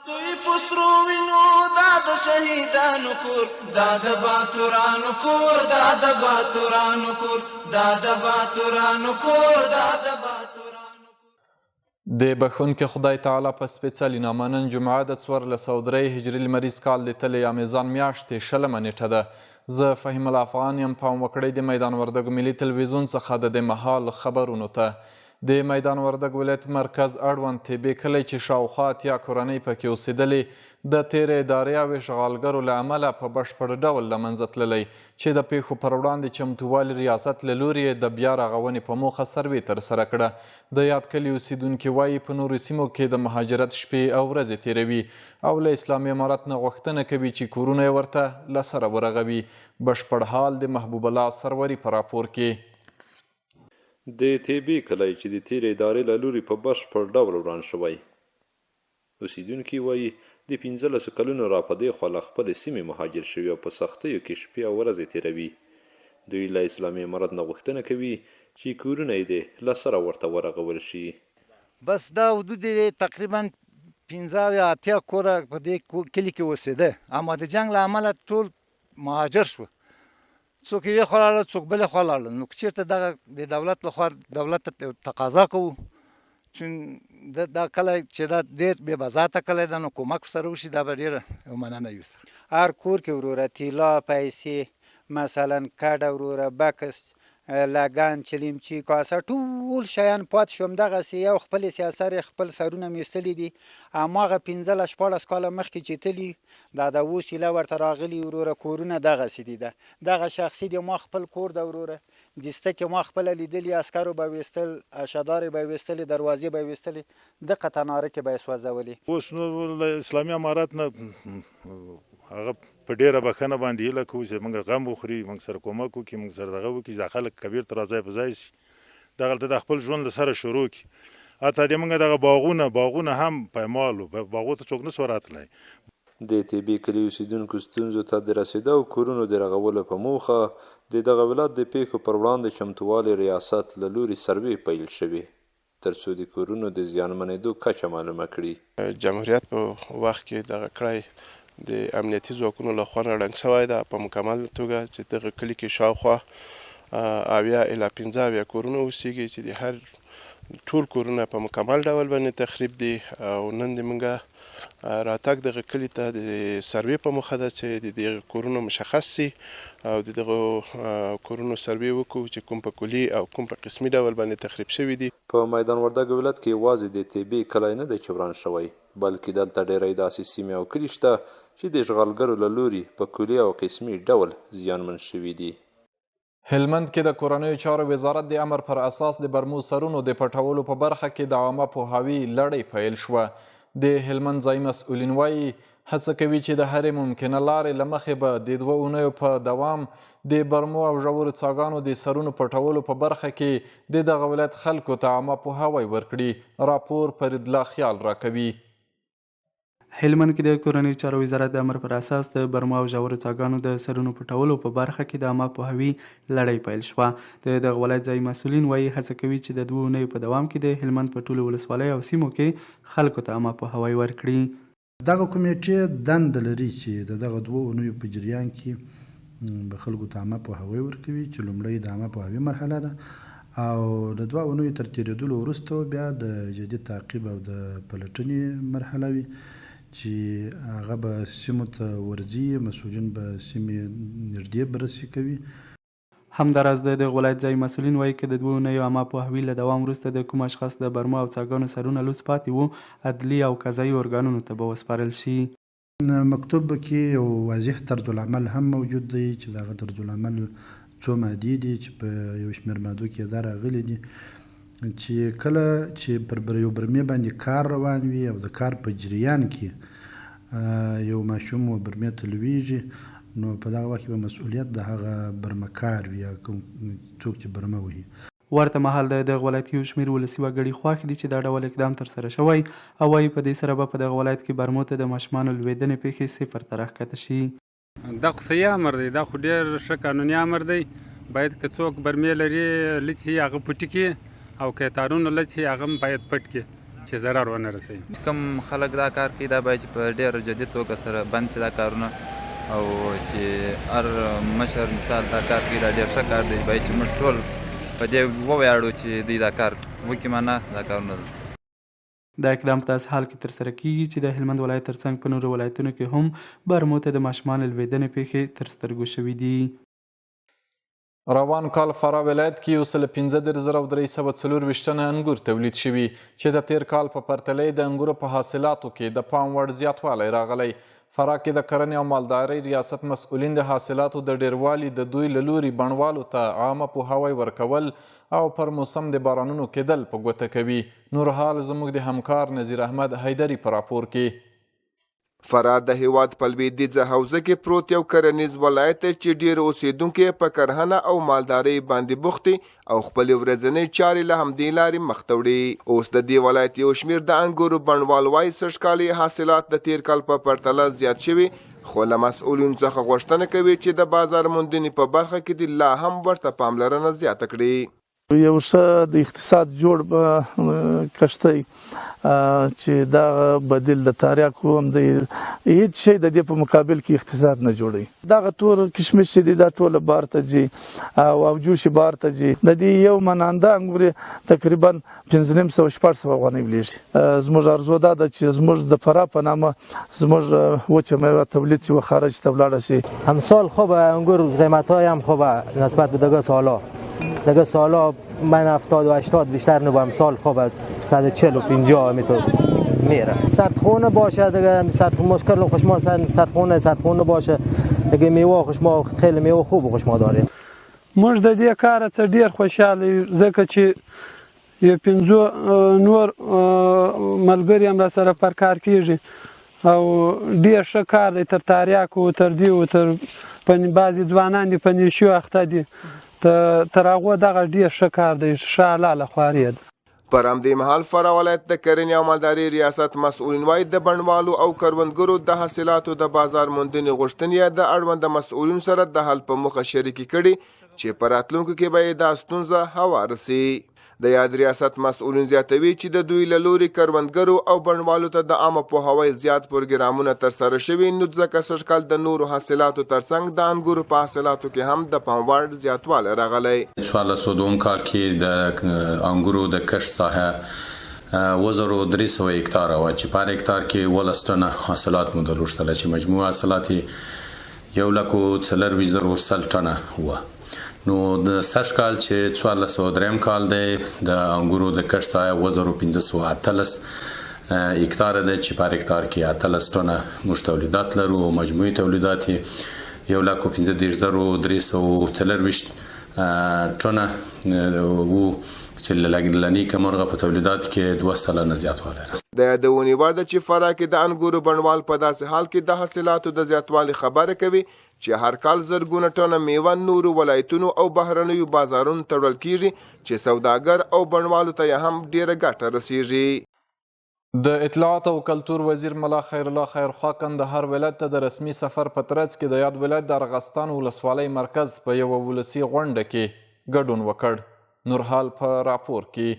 توی په سرو وینو دا د شهیدانو کور، دا د باتورانو کور، دا د باتورانو کور، دا د باتورانو کور، دا د باتورانو. د بښونکي خدای تعالی په سپېڅلي نامه نن جمعه د 1403 هجري لمریز کال د تلې یا میزان میاشتې 20مه نېټه ده. زه فهیم الافغان یم. پام وکړئ د میدان وردګو ملي تلویزیون څخه د دې مهال خبرونو ته. د میدان وردګ ولایت مرکز اړوند تیبې کلی چې شاوخوا 80 کورنۍ پکې اوسېدلې، د تېرې ادارې او اشغالګرو له امله په بشپړ ډول له منځه تللی، چې د پېښو پر وړاندې چمتووالي ریاست له لوري یې د بیا رغونې په موخه سروې ترسره کړه. د یاد کلي اوسېدونکي وایي، په نورو سیمو کې د مهاجرت شپې او ورځې تېروي او له اسلامي امارت نه غوښتنه کوي چې کورونه یې ورته له سره ورغوي. بشپړ حال د محبوب الله سروري په راپور کې. د تیبې کلی چې د تېرې ادارې له لوري په بشپړ ډول وران شوی، اوسېدونکي وایي د 15 کلونو را په دې خوا له خپلې سیمې مهاجر شوي او په سختیو کې شپې او ورځې تېروي. دوی له اسلامي امارت نه غوښتنه کوي چې کورونه یې دې له سره ورته ورغول شي. بس دا حدود تقریبا 75 80 کوره په دې کلي کې اوسېده، اما د جنګ له امله ټول مهاجر شو، څوک یوې خوا لاړل، څوک بلې خوا لاړل. نو که چېرته دغه د دولت لخوا دولت ته تقاضا کوو چې دا کلی چې دا ډېر بې بذاته کلی ده، نو کومک ورسره وشي، دا به ډېره یو مننه وي سره. هر کور کې وروره طلا، پیسې، مثلا کډه وروره، بکس، لګن، چلیمچي، کاسه، ټول شیان پاتې شو همدغسې. یو خپلې سیاسرې خپل سرونه مې ایستلي دي، هماغه 15 16 کاله مخکې چې تللي دا د اوس ایله ورته راغلي وروره. کورونه دغسې دي، ده دغه شخصي دی، ما خپل کور ده وروره، دستکې ما خپله لیدلي، عسکرو به ویستل، اشدارې به ویستلې، دروازې به ویستلې، دقه تناره کې به یې سوځولې. اوس نو له اسلامي امارت نه هغه په ډېره بښنه باندې هیله کوو چې موږ غم وخوري، موږ سره کومک وکړي، موږ سره دغه وکړي، دا خلک که بېرته راځای په ځای شي، دغلته د خپل ژوند له سره شروع کړي. حتی د موږ دغه باغونه هم پایمال وو، باغو ته څوک نه شو راتلی. د تیبې کلي اوسېدونکو ستونزو ته د رسېدو او کورونو د رغولو په موخه د دغه ولایت د پېښو پر وړاندې چمتووالي ریاست له لوري سروې پیل شوې، ترڅو د کورونو د زیانمنېدو کچه معلومه کړي. جمهوریت په وخت کې دغه کړی د امنیتي ځواکونو له خوا نه ړنګ شوی ده په مکمل توګه، چې دغه کلي کې شاوخوا 70 الی 75 کورونه اوسیږي، چې د هر ټول کورونه په مکمل ډول باندې تخریب دي. او نن د مونږه راتګ دغه کلي ته د سروې په موخه ده چې د دغه کورونو مشخص سي او د دغو کورونو سروې وکړو چې کوم په کلي او کوم په قسمي ډول باندې تخریب شوي دي. په میدان وردګو ولایت کې یوازې د تیبې کلی نه دی چې وران شوی، بلکې دلته ډېری داسې سیمې او کلي شته چې د اشغالګرو له لوري په کلي او قسمي ډول زیانمن شوي دي. هلمند کې د کورنیو چارو وزارت د امر پر اساس د برمو سرونو د پټولو په برخه کې د عامه پوهاوي لړۍ پیل شوه. د هلمند ځایي مسؤلین وایي، هڅه کوي چې د هرې ممکنه لارې له مخې به د 2 اونیو په دوام د برمو او ژورو څاګانو د سرونو پټولو په برخه کې د دغه ولایت خلکو ته عامه پوهاوی ورکړي. راپور فریدالله خیال راکوي. هلمند کې د کورنیو چارو وزارت د امر پر اساس د برمو او ژورو څاګانو د سرونو پټولو په برخه کې د عامه پوهاوي لړۍ پیل شوه. د دغه ولایت ځایي مسؤلین وایي، هڅه کوي چې د 2 اونیو په دوام کې د هلمند په ټولو ولسوالیو او سیمو کې خلکو ته عامه پوهاوی ورکړي. دغه کمېټې دنده لري چې د دغه 2 اونیو په جریان کې به خلکو ته عامه پوهاوی ورکوي، چې لومړی د عامه پوهاوي مرحله ده او د 2 اونیو تر تېرېدلو وروسته بیا د جدي تعقیب او د پلټنې مرحله وي، چې هغه به سیمو ته ورځي، مسؤلین به سیمې نږدې بررسي کوي. همداراز د دغه ولایت ځایي مسؤلین وایي، که د 2 اونیو عامه پوهاوي له دوام وروسته د کوم اشخاص د برمو او څاګانو سرونه لوڅ پاتې وو، عدلي او قضایي ارګانونو ته به وسپارل شي. مکتوب کې یو واضح طرزالعمل هم موجود دی، چې د هغه طرزالعمل څو مادې دي، چې په یو شمېر مادو کې دا راغلي دي چې کله چې پر یو برمې باندې کار روان وي او د کار په جریان کې یو ماشوم و برمې ته لویږي، نو په دغه وخت کې به مسؤلیت د هغه برمکار وي یا کوم څوک چې برمه وهي. ورته مهال د دغه ولایت یو شمېر ولسي وګړي خوښ دي چې دا ډول اقدام ترسره شوی او وایي، په دې سره به په دغه ولایت کې برمو ته د ماشومانو لوېدنې پېښې صفر ته راښکته شي. دا خو صحیح امر دی، دا خو ډېر ښه قانوني امر دی. باید که څوک برمې لري لڅې هغه پټې کړي، او که تارونه لڅې هغه هم باید پټ کړي. چې ضرر ونه رسوي. کوم خلک دا کار کوي دا باید چې په ډیره جدي توګه سره بند شي دا کارونه او چې هر مشر مثال دا کار کوي دا ډیر ښه کار دی باید چې موږ ټول په دې وویاړو چې دوی دا کار وکړي مانا دا کارونه. دا اقدام په داسې حال کې ترسره کېږي چې د هلمند ولایت ترڅنګ په نورو ولایتونو کې هم برمو ته د ماشومانو لوېدنې پېښې تر سترګو شوې دي. روان کال فراه ولایت کې یو سل 35324 ټنه انګور تولید شوي چې د تېر کال په پرتله یې د انګورو په حاصلاتو کې د پام وړ زیاتوالی راغلی. فراه کې د کرنې او مالدارۍ ریاست مسؤلین د حاصلاتو د ډېروالي د دوی له لوري بڼوالو ته عامه پوهاوی ورکول او پر موسم د بارانونو کېدل په ګوته کوي. نور حال زموږ د همکار نذیر احمد حیدري په راپور کې. فراه د هېواد په لوېدیځه حوزه کې پروت یو کرنیز ولایت دی چې ډېر اوسېدونکي یې په کرهنه او مالدارۍ باندې بوخت دي او خپلې ورځنۍ چارې له همدې لارې مخته وړي. اوس د دې ولایت یو شمېر د انګورو بڼوال وايي، سږکال یې حاصلات د تېر کال په پرتله زیات شوي، خو له مسؤلینو څخه غوښتنه کوي چې د بازار موندنې په برخه کې دې لا هم ورته پاملرنه زیاته کړي. یو ښه د اقتصاد جوړ کښتۍ چې دا بدیل د تاریاکو هم دی، هیڅ شی د دې په مقابل کې اقتصاد نه جوړوي. دغه تور کشمش چې دی دا ټوله بار ته ځي او اوجوشي بار ته ځي. د دې یو من انده انګور تقریبا 550 600 افغانۍ ولیږي. زموږ ارزو دا ده چې زموږ د فراه په نامه زموږ وچه میوه تولید چې و خارج ته ولاړه شي. امسال خوب انگور قیمت‌های هم خوبه نسبت به دیگه سالا. دیگه سالا من 70 و 80 بیشتر نبود، امسال خوب 140 و 50 همینطور میره. سردخونه باشه دیگه، سرد مشکل خوش ما سردخونه باشه دیگه، میوه خوش ما خیلی میوه خوب خوش ما داریم. موږ د دې کاره څه ډیر خوشحاله یو، ځکه چې یو پنځو نور ملګري هم راسره پر کار کیږي او ډیر ښه کار دی. تر تاریاکو تر دیو تر بعضې ځوانان دي په نیشو اخته دي، تر هغو دغه ډیر ښه کار دی، ښه حلاله خواري ده. پر همدې مهال فراه ولایت د کرنې او مالدارۍ ریاست مسؤلین وایي، د بڼوالو او کروندګرو د حاصلاتو د بازار موندنې غوښتنې یې د اړونده مسؤلینو سره د حل په موخه شریکې کړي چې په راتلونکو کې به یې دا ستونزه هواره شي. د یاد ریاست مسؤلین زیاتوي چې د دوی له لوري کروندګرو او بڼوالو ته د عامه پوهاوی زیات پروګرامونه ترسره شوي، نو ځکه سږکال د نورو حاصلاتو ترڅنګ د انګورو په حاصلاتو کې هم د پام وړ زیاتوالی راغلی. 1402 کال کې د انګورو د کښت ساحه 7300 هکتاره وه چې په هر هکتار کې 17 ټنه حاصلات مو درلوښتله چې مجموع حاصلات یې 1,24,100 ټنه وه. نو د سږ کال چې 1403 کال دی د انګورو د کښت ساحه 7518 هکتاره ده چې په هر هکتار کې 18 ټنه موږ تولیدات لرو او مجموعي تولیدات یې 1,35,324 ټنه وو چې له نیکه مرغه په تولیدات کې 2% زیاتوالی راغلی. د یادونې وړ ده چې فراه کې د انګورو بڼوال په داسې حال کې د حاصلاتو د زیاتوالي خبره کوي چې هر کال زرګونه ټنه میوه نورو ولایتونو او بهرنیو بازارونو ته وړل کیږي چې سوداګر او بڼوالو ته یې هم ډیره ګټه رسیږي. د اطلاعات او کلتور وزیر ملا خیرالله خیرخواه کندهار ولایت ته د رسمي سفر په ترڅ کې د یاد ولایت د ارغستان ولسوالۍ مرکز په یوه ولسي غونډه کې ګډون وکړ. نورحال په راپور کې.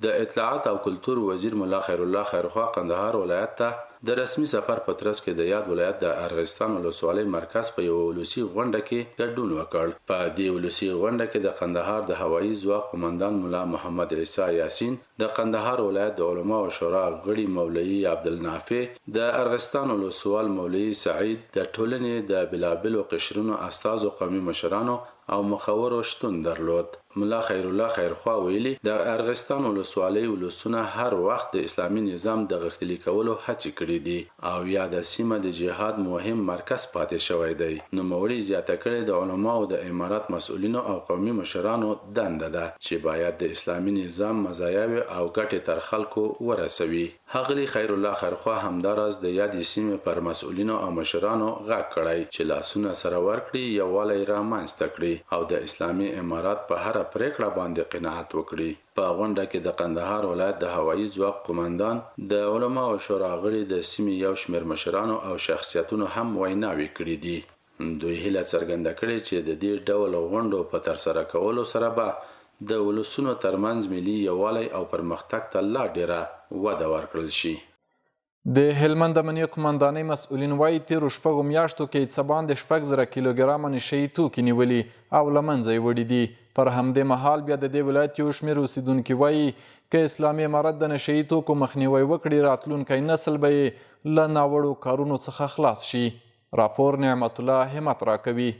د اطلاعات او کلتور وزیر ملا خیرالله خیرخواه قندهار ولایت ته د رسمي سفر په ترڅ کې د یاد ولایت د ارغستان ولسوالۍ مرکز په یوه ولسي غونډه کې ګډون وکړ. په دې ولسي غونډه کې د قندهار د هوایي ځواک قومندان ملا محمد عیسی یاسین، د قندهار ولایت د علماوو شورا غړي مولوي عبدالنافع، د ارغستان ولسوال مولوي سعید، د ټولنې د بېلابېلو قشرونو استازو، قومي مشرانو او مخورو شتون درلود. ملا خیرالله خیرخواه ویلي، د ارغستان ولسوالۍ ولسونه هر وخت د اسلامي نظام د غښتلي کولو هڅې کړې دي او یاده سیمه د جهاد مهم مرکز پاتې شوی دی. نوموړي زیاته کړې، د علماوو د امارت مسؤلینو او قومي مشرانو دنده ده، چې باید د اسلامي نظام مزایاوې او ګټې تر خلکو ورسوي. ښاغلي خیرالله خیرخواه همداراز د یادې سیمې پر مسؤلینو او مشرانو غږ کړی، چې لاسونه سره ورکړي، یووالی رامنځته کړي او د اسلامي امارت په هره پرېکړه باندې قناعت وکړي. په غونډه کې د قندهار ولایت د هوایي ځواک قوماندان، د علماوو شورا غړي، د سیمې یو شمېر مشرانو او شخصیتونو هم ویناوې کړې دي. دوی هیله څرګنده کړې، چې د دې ډول غونډو په ترسره کولو سره به د ولسونو ترمنځ ملي یووالی او پرمختګ ته لا ډېره وده ورکړل شي. د هلمند امنیه قوماندانۍ مسؤلین وايي، تېرو شپږو میاشتو کې یې څه باندې 6000 کیلوګرامه نشه يي توکي نیولي او له منځه یې وړي دي. پر همدې مهال بیا د دې ولایت یو شمېر اوسېدونکي وايي، که اسلامي امارت د نشه يي توکو مخنیوی وکړي، راتلونکی نسل به یې له ناوړو کارونو څخه خلاص شي. راپور نعمت الله همت راکوي.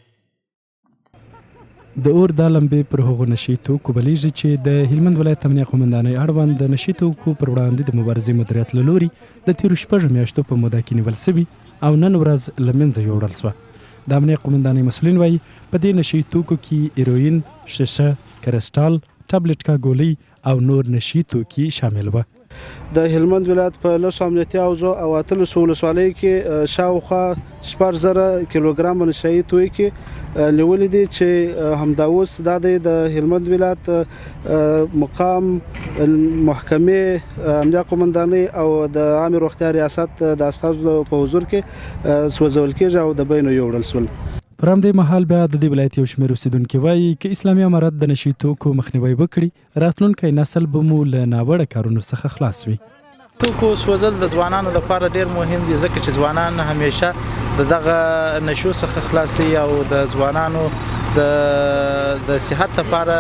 د اور دا لمبې پر هغو نشي توکو بلیږي چې د هلمند ولایت امنیه قومندانۍ اړوند د نشي توکو پر وړاندې د مبارزې مدیریت له لوري د تیرو شپږو میاشتو په موده کې نیول شوي او نن ورځ له منځه یوړل شوه. د امنیه قومندانۍ مسولین وایي په دې نشي توکو کې ایروین، شیشه، کرسټال، ټابلیټکا ګولۍ او نور نشي توکي شامل وه. د هلمند ولایت په لسو امنیتي حوزو او اتلسو ولسوالیو کې شاوخوا 6000 کیلوګرامه نشه یي توکي نیولي دي چې همدا اوس دا دی د هلمند ولایت مقام محکمې امنیه قومندانۍ او د عامې روغتیا ریاست د استازو په حضور کې سوځول کېږي او د بینو یوړل شول. پر همدې مهال بیا د دې ولایت یو شمېر اوسېدونکي وايي، که اسلامي امارت د نشه یي توکو مخنیوی وکړي، راتلونکی نسل به مو له ناوړه کارونو څخه خلاص وي. توکو سوځل د ځوانانو لپاره ډیر مهم دي ځکه چې ځوانان همیشه د دغه نشو څخه خلاصي او د ځوانانو د د صحت لپاره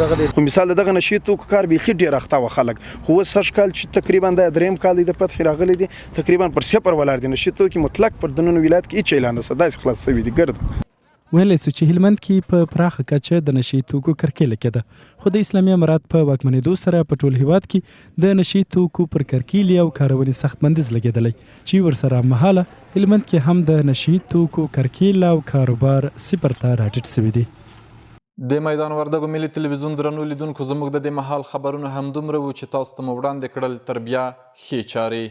دغه دی. خو مثال دغه نشي توکو کار بیخي ډیر اخته و خلک خو اوس سږ کال چې تقریبا دا دریم کال دی د فتح راغلي دي تقریبا پر صفر ولاړ دي نشي توکي مطلق پر دننه ولایت کې هیڅ اعلان نشته داسې خلاص شوي دي ګرد. ویلی سو چې هلمند کې په پراخه کچه د نشي توکو کرکیله کېده، خو د اسلامي امارت په واکمنېدو سره په ټول هیواد کې د نشي توکو پر کرکیلې او کارونې سخت بندیز لګېدلی چې ورسره هممهاله هلمند کې هم د نشي توکو کرکیله او کاروبار صفر ته راټیټ شوي دي. د میدان وردګو ملي تلویزیون درنو لیدونکو زموږ د دې مهال خبرونه همدومره وو چې تاسو ته مو وړاندې کړل تر بیا ښې چارې.